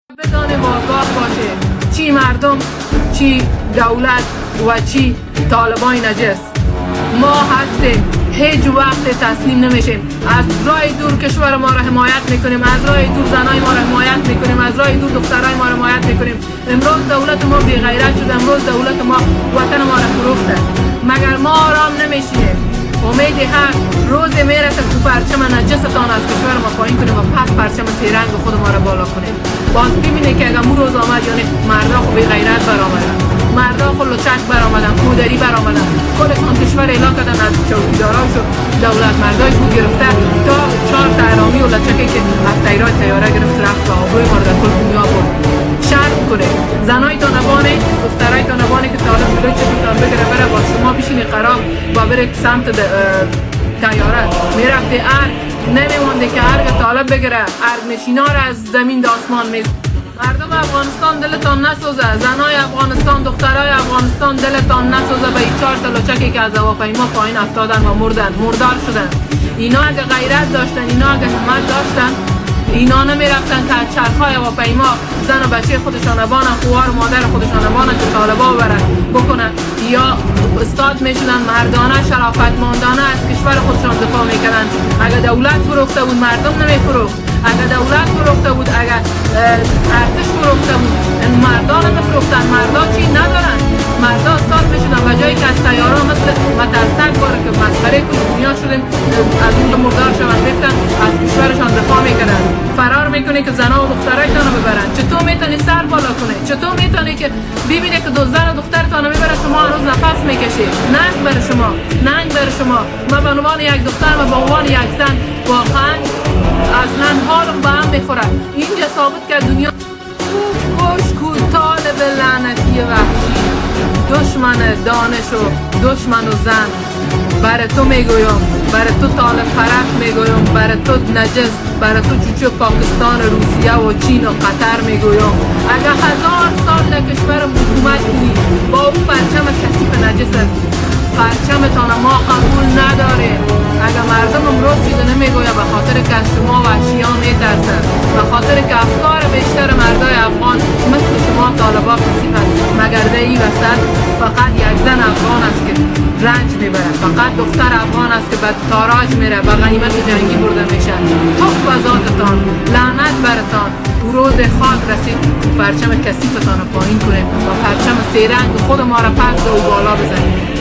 بدانیم و آگاه باشه، چی مردم، چی دولت و چی طالبای نجس. ما هستیم، هیچ وقت تسلیم نمیشیم. از راه دور کشور ما را حمایت میکنیم، از راه دور زنای ما را حمایت میکنیم، از راه دور دخترای ما را حمایت میکنیم. امروز دولت ما بی غیرت شده، امروز دولت ما وطن ما را فروخته، مگر ما آرام نمیشینیم. امید هست، روز میرسه که پرچم نجستان از کشور ما پایین کنیم و پس پرچم سه رنگ خود ما را بالا کنیم. باز ببینه که اگر مو روز آمد، یعنی مردا خو بی غیرت برآمدن، مردا خو لچک برآمدن، کودری برآمدن، کلشان کشور اعلا کردن. از چوکیدارا شد، دولت مردایش بود گرفته تا چهار تا و لچکی که از تیرای تیاره گرفت رفت و آبروی ما رو در کل دنیا برد. شرم کنه. زنای تا نبانه، دخترای تا نبانه که طالب جلوی چشمتان بگیره بره، با شما بشینی قرار و بره سمت تیاره. میرفته ارگ نمیمونده که ارگ طالب بگیره، ارگ نشینا را از زمین به آسمان می. مردم افغانستان، دلتان نسوزه. زنای افغانستان، دخترای افغانستان، دلتان نسوزه به این چهار تا لچکی که از هواپیما پایین افتادن و مردن، مردار شدن. اینا اگه غیرت داشتن، اینا اگه همت داشتن، اینا نمیرفتن که از چرخهای هواپیما زن و بچه خودشان بانن، خوار مادر خودشان بانن که طالبا ببرن بکنن، یا استاد میشدن، مردانه، شرافتمندانه از کشور خودشان دفاع میکردن. اگر دولت فروخته بود، مردم نمیفروخت. اگر دولت فروخته بود، اگر ارتش فروخته بود، مردان نمیفروختن. مردا چی ندارن. مردا استاد میشدن و جایی که از تیارا مثل مترسک باره که مسخره کل دنیا شدیم، از اون مردار شوند، میفتن از کشورشان دفاع میکردن. فرار میکنه که زنا و دخترایتان رو ببرن. چطور میتونی سر بالا کنه؟ چطور میتونی که ببینه که دو زن و دخترتان رو میبره، شما هنوز نفس میکشی؟ ننگ بر شما، ننگ بر شما. من به عنوان یک دختر و به عنوان یک زن واقعا اصلا حالم به هم میخوره. اینجا ثابت کرد دنیا. کو کش کو طالب لعنتی وحشی، دشمن دانش و دشمن و زن. بر تو میگویم، بر تو طالب پرست میگویم، بر تو نجس، بر تو چوچو پاکستان، روسیه و چین و قطر میگویم، اگر 1000 سال در کشور حکومت کنی، با او پرچم کثیف نجست، پرچمتان ما قبول نداریم. اگر مردم امروز چیز نمیگوید، به خاطر که از شما وحشیان میترسند، به خاطر که افکار بیشتر مردای افغان مثل شما طالبا کثیف است. مگر در این وسط فقط یک زن افغان است که رنج میبره؟ فقط دختر افغان است که به تاراج میره، به غنیمت جنگی برده میشه؟ تف به ذاتتان، لعنت برتان. او روز خاک رسید، پرچم کثیفتان رو پایین کنیم و پرچم سه رنگ خود ما را پس و بالا بزنیم.